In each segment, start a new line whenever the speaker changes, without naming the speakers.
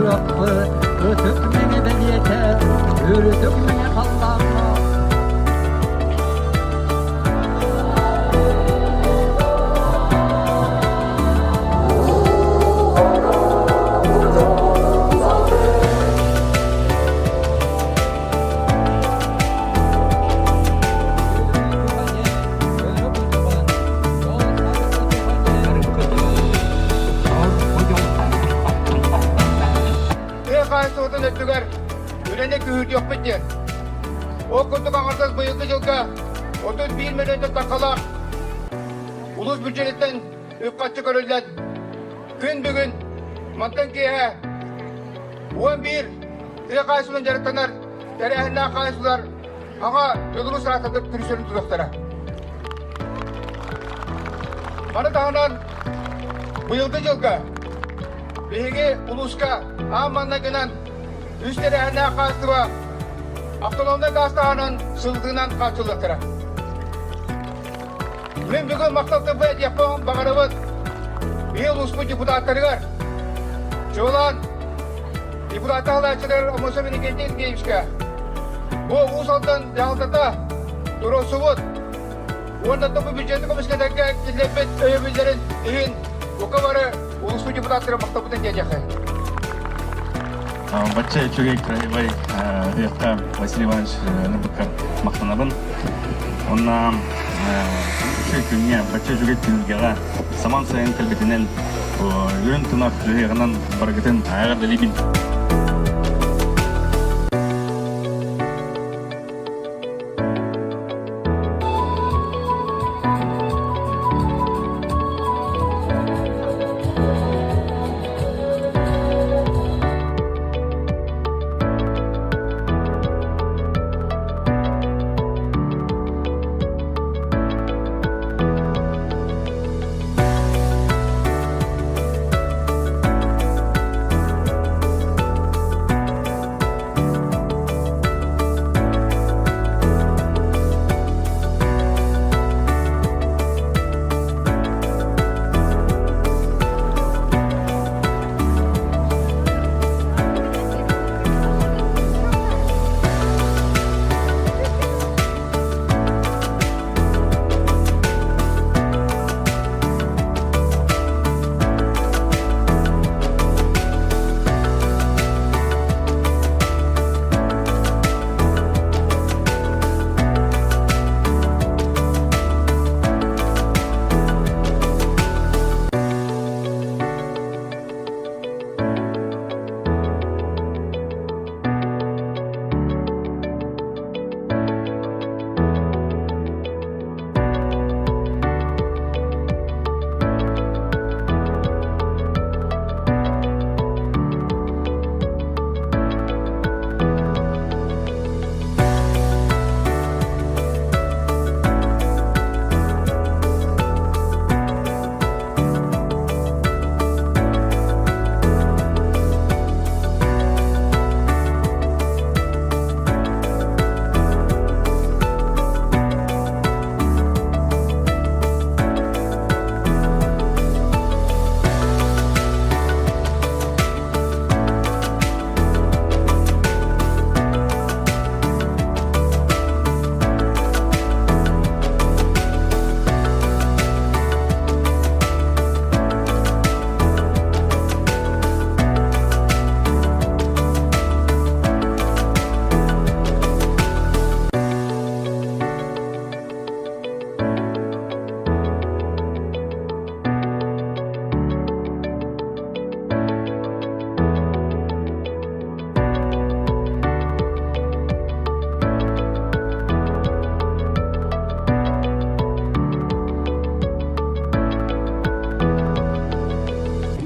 Чурапчы ытык мэҥэ бэлиэтэ, үрдүк мэҥэ халлааҥҥа.
Тыа хаһаайыстыбатын өттүгэр үлэни күүһүрдүөхпүт диэн. Ол курдук аҥардас быйылгы дьылга 31 мөлүйүөнтэн тахсалаах улуус бюджетиттэн үп-харчы көрүллэн, күн бүгүн мантан киэһэ 11 тыа хаһаайыстыбатын дьарыктанар тэрээһиннээх хаһаайыстыбалар Аҕа Беларусь аатырдык түрүсүн тутуохтара. Маны таһынан быйылгы дьылга биһиги улууска аан маҥнайгынан үс тэрээһиннээх хаачыстыба автономнай гаастааһынан сылытыынан хааччыллыахтара. Мин бүгүн махтал тылбы этиэхпин баҕарабыт биһи улууспут депутаттарыгар, чуолаан депутаттар салайааччылар Омосов Иннокентий Сергеевичка, бу Уус Алдан дьаһалтата туруорсубут уонна бу бюджеты көмүскэтэргэ киллэрбит өйөбүллэрин иһин бука бары улууспут депутаттара махталбытын тиэрдиэххэ.
Бачча үчүгэй краевой ыһыахха Василий Иванович Нырбыкка махтанабын. Онна үчүгэй күҥҥэ, бачча үчүгэй түһүлгэҕэ саман сайын кэлбитинэн үрүҥ тунах ыһыаҕынан барыгытын эҕэрдэлиибин.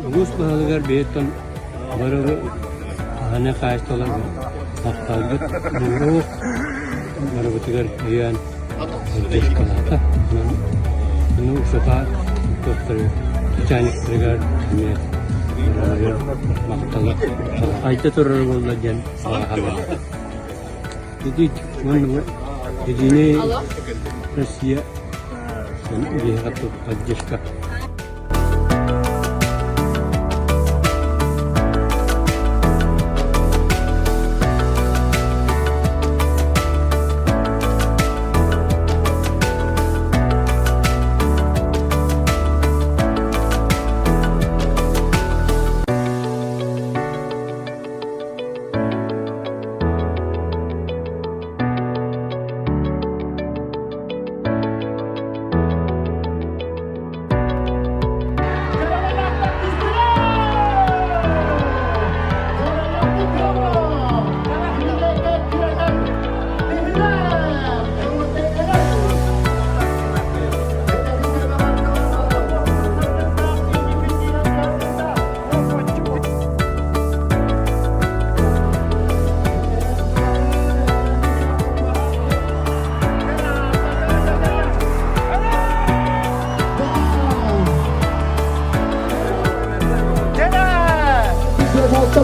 Улуус баһылыгар биһиттэн бары аһаны хаайысталар махталбыт муҥурук барыбытыгар өйөөн поддержкалаата. Онон ону устата туохтары начальниктарыгар эмиэ барыларыгар махталы айта турар буолла диэн баҕа Ити уонна Единый Россия биһиэхэ поддержка.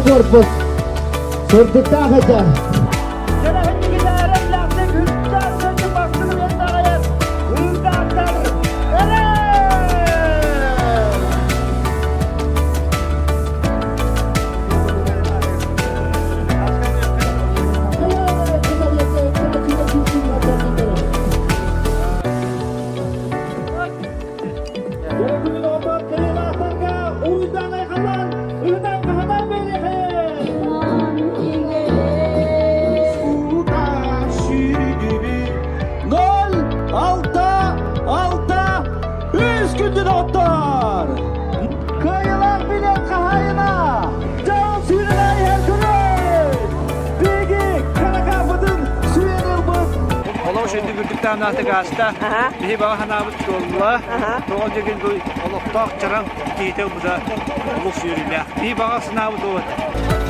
корпус сырдыктаах этэ.
Кыайыылаах билет хаһаайына Дьон сүүрэн иһэр күнү! Биһиги Каракаапытын сүүйэн ылбыт
Олох үрдүк үрдүк таһымнаахтык ааста. Биһи баҕа санаабыт туолла. Тоҕо диэн бу олохтоох чараҥ киһитэ ылбыта олус үөрүүлээх. Биһи баҕа санаабыт ол этэ.